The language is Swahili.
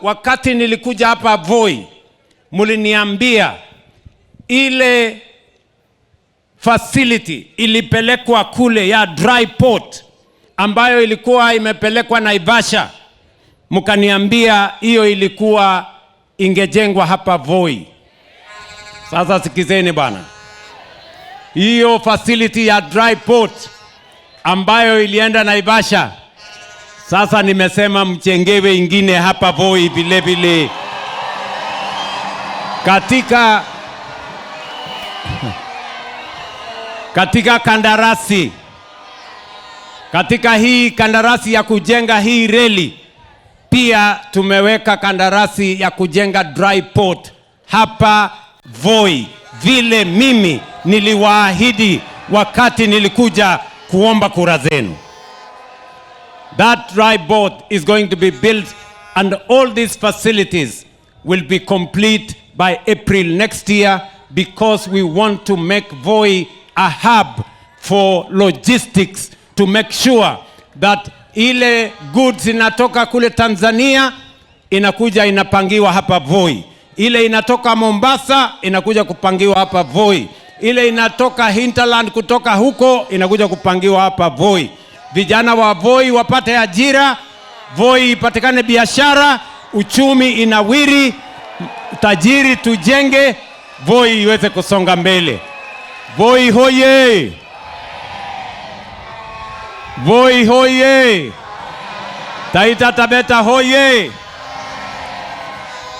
Wakati nilikuja hapa Voi, muliniambia ile facility ilipelekwa kule ya dry port ambayo ilikuwa imepelekwa Naivasha, mkaniambia hiyo ilikuwa ingejengwa hapa Voi. Sasa sikizeni bwana, hiyo facility ya dry port ambayo ilienda Naivasha, sasa nimesema mjengewe ingine hapa Voi vile vile katika kandarasi, katika hii kandarasi ya kujenga hii reli pia tumeweka kandarasi ya kujenga dry port hapa Voi, vile mimi niliwaahidi wakati nilikuja kuomba kura zenu. That dry port is going to be built and all these facilities will be complete by April next year because we want to make Voi a hub for logistics to make sure that ile goods inatoka kule Tanzania inakuja inapangiwa hapa Voi, ile inatoka Mombasa inakuja kupangiwa hapa Voi, ile inatoka hinterland kutoka huko inakuja kupangiwa hapa Voi. Vijana wa Voi wapate ajira, Voi ipatikane biashara, uchumi inawiri, tajiri tujenge, Voi iweze kusonga mbele. Voi hoye! Voi hoye! Taita Taveta hoye!